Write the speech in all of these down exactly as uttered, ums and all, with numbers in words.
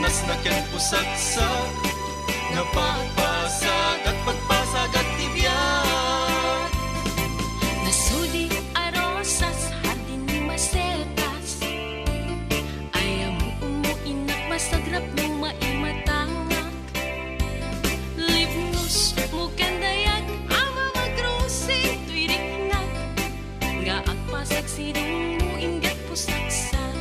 Innas na ken pusaksak nga pagpasagak, pagpasagak ti biag. Nasudi a rosas, hardin ni masetas. Ay, ammomo, innak, masagrap no maimatangak. Libnos mo ken dayag a mamagrosing toy riknak, nga agpasagsidong mo inggit pusaksak.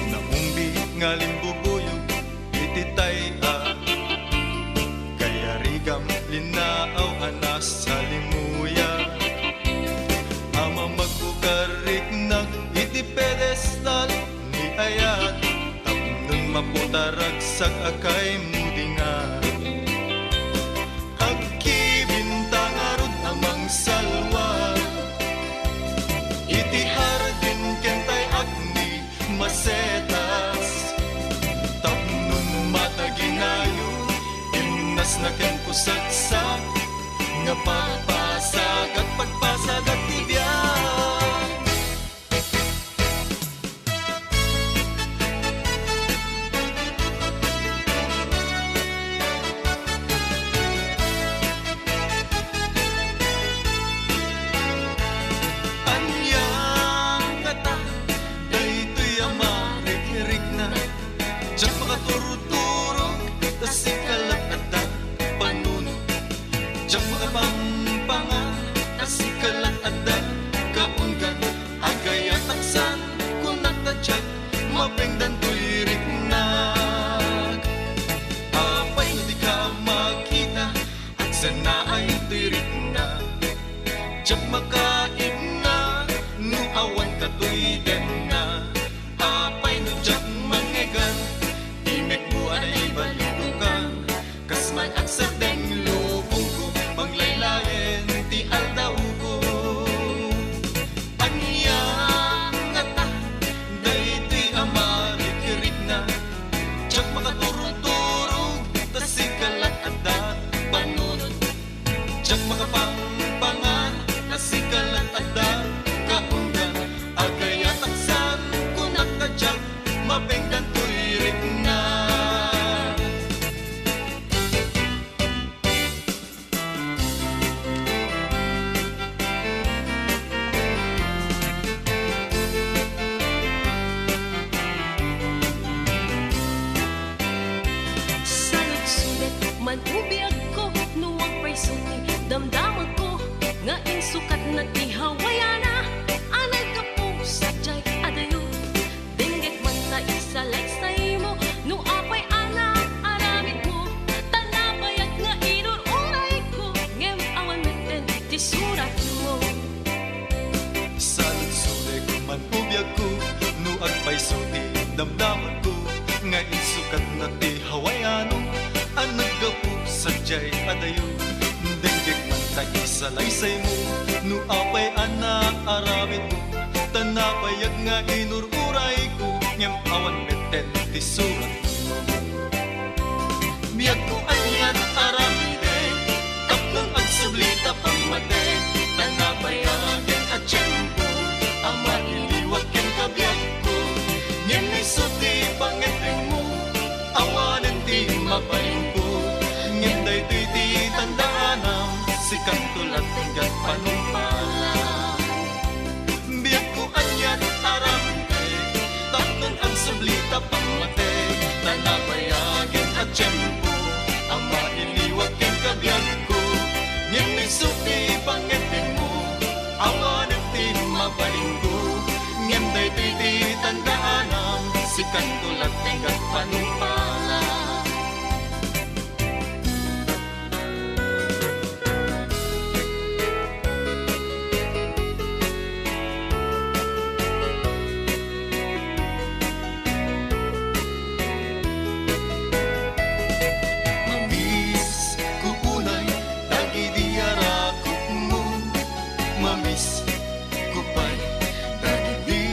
Naungbi nga limbubuyog iti tay-a, kayarigam linnaaw a nasalimuya. A mamagbukariknak iti pedestal ni ayat, tapnon maputaragsak a kaymudingan. Agkibinta ngarud a mangsalwar iti hardin ken tay-ak ni masetas. Tapnon mataginayo, innas na ken pusaksak nga pagpasagak, pagpasagak ti biag. Ania ngata daytoy a marikrikna? Diak makaturturog ta sika la't adda panunot. Diak makapangpangan ta sika la't adda kaunggan. Agayatak san kunak ta diak mapengdan toy riknak. Apay no dika makita, agsanaay toy riknak. Diak makaibna no awan ka toy denna. Apay no diak mangngegan, imekmo a naibalidokan. Kas man agsardeng lubongko, manglaylayen ti aldawko. Ania ngata daytoy a marikrikna? Diak makaturturog ta sika la't adda panunot. Diak makapangpangan ta sika la't adda kaunggan. Agayatak san kunak ta diak mapengdan toy riknak. Saludsodek man o biagko no agpayso ti damdamagko nga insukatna ti hawayana a naggapu sadiay adayo. Denggek man ta isalaysaymo no apay a naaramidmo, ta nabayag nga inur-urayko, ngem awan metten ti suratmo. Saludsodek man o biagko no agpayso ti damdamagko nga insukatna ti hawayano a naggapu sadiay adayo. Denggek man ta isalaysaymo no apay a naaramidmo, ta nabayag nga inur-urayko, ngem awan metten ti suratmo. Biagko anian aramidek, tapno agsubli ta pammatek, ta nabayagen a tiempo a mailiwat ken kabiagko. Ngem isu ti pangngepenmo, awanen ti mabalinko. Ngem daytoy ti tandaanam, sikanto laeng ket panumpalam. Biagko anian aramidek, tapno agsubli ta pammatek, ta nabayagen a tiempo a mailiwat ken kabiagko. Ngem isu ti pangngepenmo, awanen ti mabalinko. Ngem daytoy ti tandaanam, sikanto laeng ket panumpalam. Mamiss ko unay dagidi arakupmo, mamiss ko pay dagidi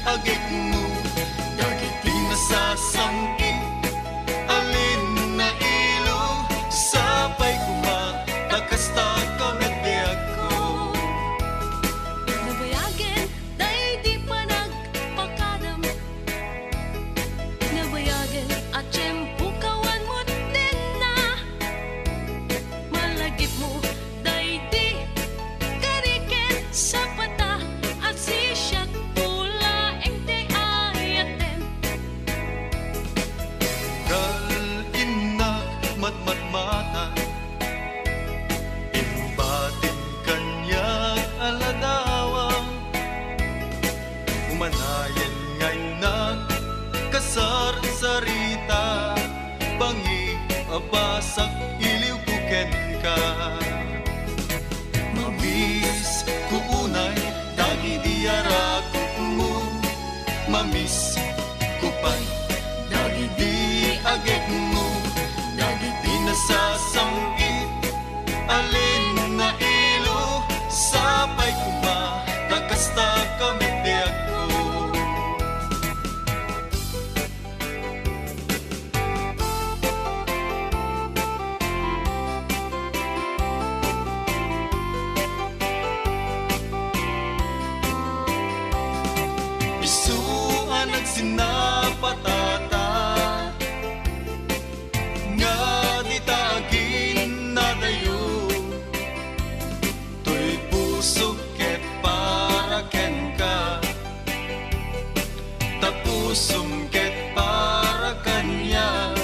agekmo, dagiti nasasangkit Sak-iliwko kenka. Mamisko unay dagidi arakupmo. Mamisko pay dagidi agekmo. Dagiti nasasam-it, alin nga ilo, sapay koma ta kasta ka met biagko. Isu a nagsinnapatata, nga dita aginnadayo, toy pusok ket para kenka. Ta pusom ket para kaniak,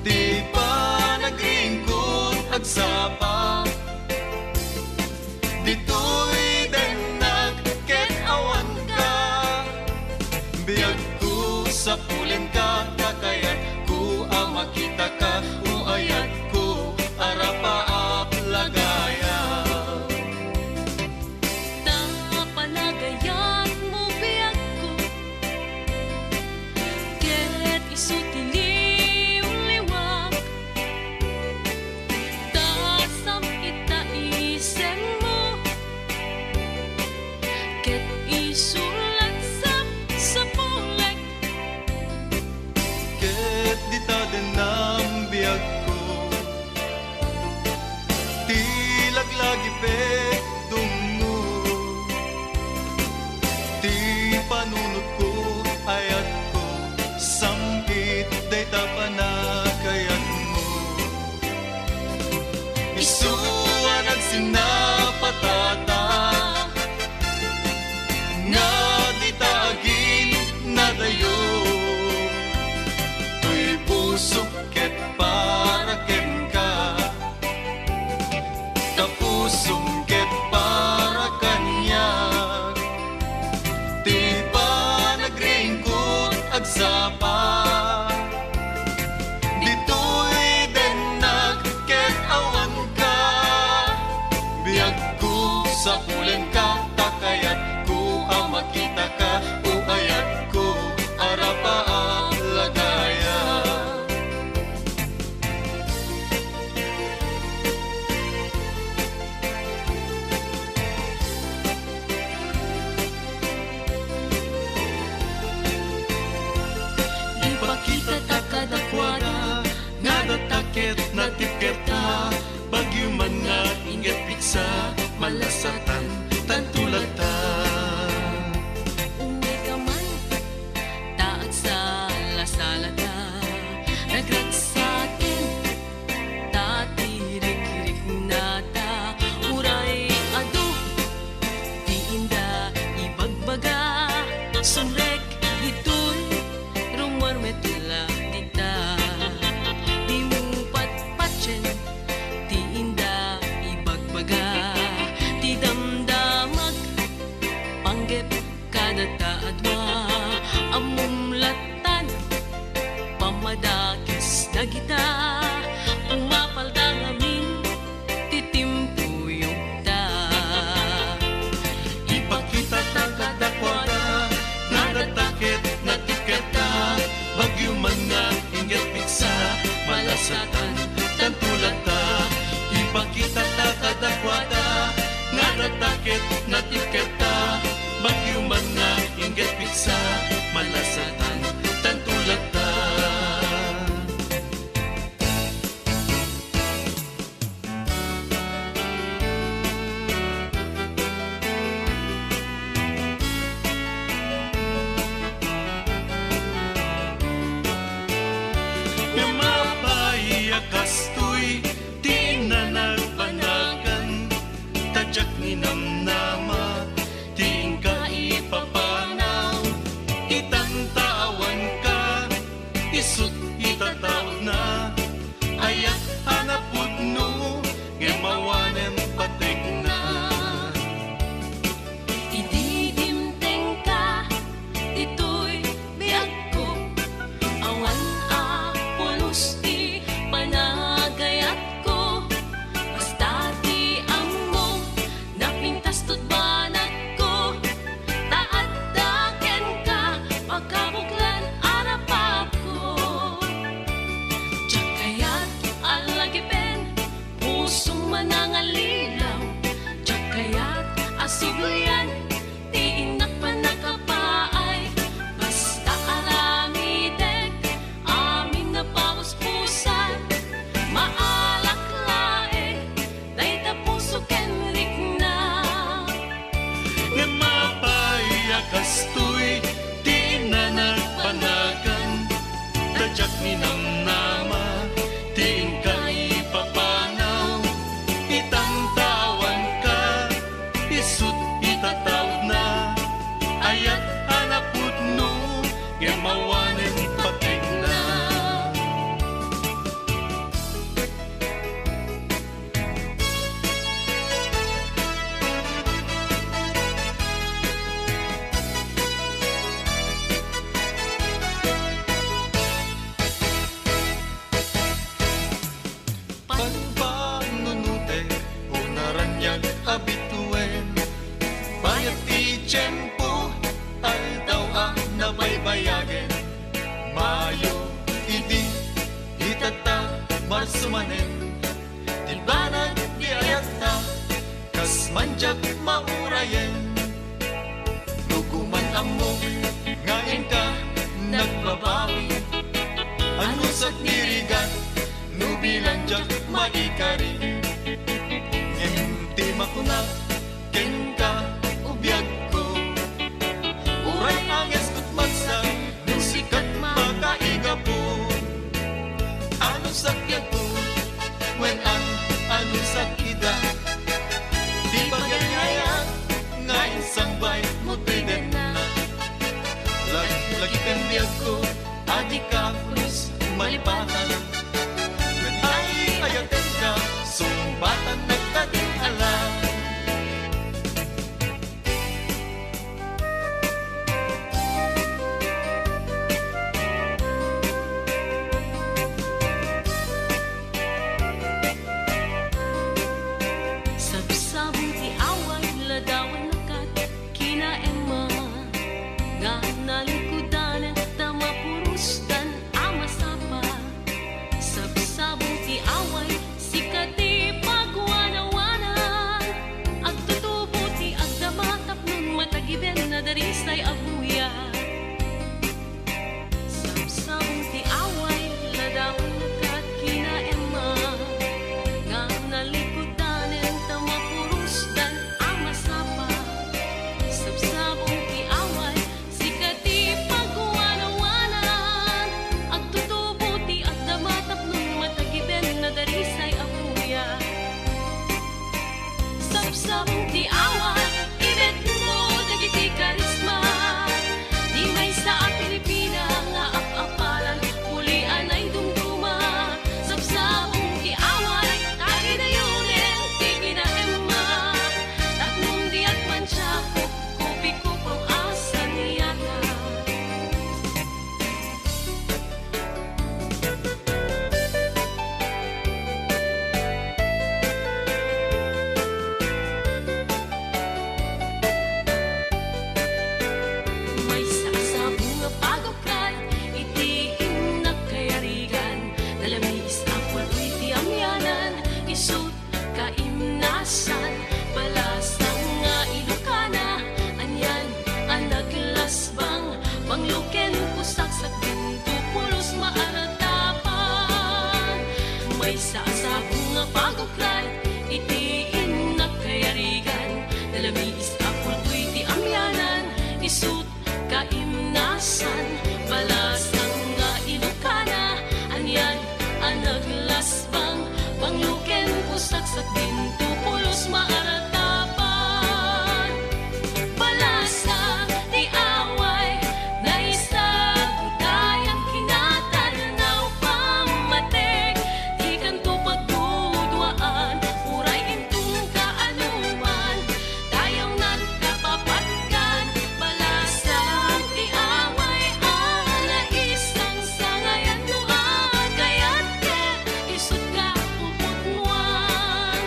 ti panagringkot agsapa. Ditoy dennak ket awanka, biagko, sapulenka, ta kayatko a makitaka, o ayatko a rapaap lagaya. Ta panagayatmo biagko, ket isu ti liwliwak. Ta sam-it ta isemmo, ket isu latta sapsapulek. Ket dita dennam biagko, ti laglagipek dummo, ti panunotko, ayatko, sam-it dayta panagayatmo. Isu a nagsinnapatata, nga dita aginnadayo, toy pusok ket para kenka. Ta pusom ket para kaniak, ti panagringkot agsapa. Ditoy dennak ket awanka, biagko, sapulenka, ta kayatko a makitaka, o ayatko a rapaap lagaya. Ipakitata kadakuada nga data ket natipkerta, bagyo man nga inggepiksa, malasatan tanto latta. Umayka man, ta agsalasalata, nagragsaken, ta ti rikriknata, uray adu ti inda ibagbaga. Sumrek ditoy, rummuar met la dita. Dimo patpatien ti inda ibagbaga. Ti damdamag panggep kadata a dua, ammom lattan, pammadakes dagita, umapalda ngamin ti timpuyogta. Ipakitata kadakuada nga data ket natipkerta, bagyo man nga inggepiksa, malasatan tanto latta. Ipakitata kadakuada nga data ket natipkerta, bagyo man nga inggepiksa, malasatan tanto latta. Ngem apay a kastoy ti innanag panagan, ta diak ninamnama ti inka ipapanaw. Itan ta awanka, isut' itataudna. Ayak a napudno, ngem awanen pategna. Idi dimtengka, ditoy biagko, awan a pulos ti Mawanen patikna. Pagpangnunutek, unaraniag a bituen. Bayat ti tiempo, aldaw a nabaybayagen. Mayo idi, itata, Marso manen. Ti banag ti ayatta, kas man diak maurayen. Nukuman ammok nga inka nagbabawi, anusat ni rigat, no bilang diak maikari. Ngem ti makunak kenka, ubiagko, uray angeskot maysa, no sika ti makaigapu. Anusat biagko, wen an-, anusat ida. Ti pagyayayat nga insangbaymo ti denna. Lag-, lagipem biagko, a dika pulos malipatan. Wen ay-ayatenka, sungbatannak kadin ala. Sabsabong ti away, ladawanna kat kina Emma, nga nalikudan ta mapurusdan a masapa. Sabsabong ti away, sika ti paguanawanan. Agtutubo ti agdama tapno matagiben a darisay a buyat. Sabsabong ti away, ladawanna kat kina Emma, nga nalikudanen ta mapurusdan a masapa. Sabsabong ti away, sika ti paguanawanan. Agtutubo ti agdama tapno matagiben a darisay a buyat. Sabsabong ti away, ibetmo dagiti karisma. Ti maysa a Pilipina nga ap-apalan, pulian ay dumduma. Sabsabong ti away, taginayonen ti kina Emma. Tapno diak mantiako, kupikupam a saniata. Maysa a sabong nga pagukkat iti innak kayarigan, nalamiis a pul-oy ti amianan, isu kaimnasan, balasang nga Ilokana, anian a naglasbang, banglo ken pusaksak, binto pulos maaratapan. Maysa a sabong nga pagukkat iti innak kayarigan, nalamiis a pul-oy ti amianan, isu kaimnasan, balasang nga Ilokana, anian a naglasbang, banglo ken pusaksak, binto pulos maaratapan. Balasang ti away, naisagutayang kinatarnaw pammatik, ti kanto pagduduaan, uray intong kaanoman, Dayaw nagkapapatgan, balasang ti away a naisangsangayan no agayat ket isutka puputmuan.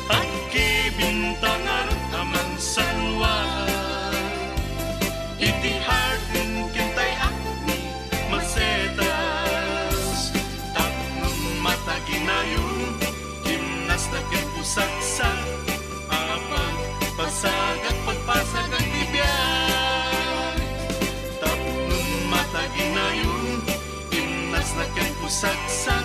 Agkibintangan a mansalua iti hardin ken tay-ak ni masetas. Tapno mataginayon, imnasna ken pusaksak a pagpasagak, pagpasagak ti biag. Tapno mataginayon, imnasna ken pusaksak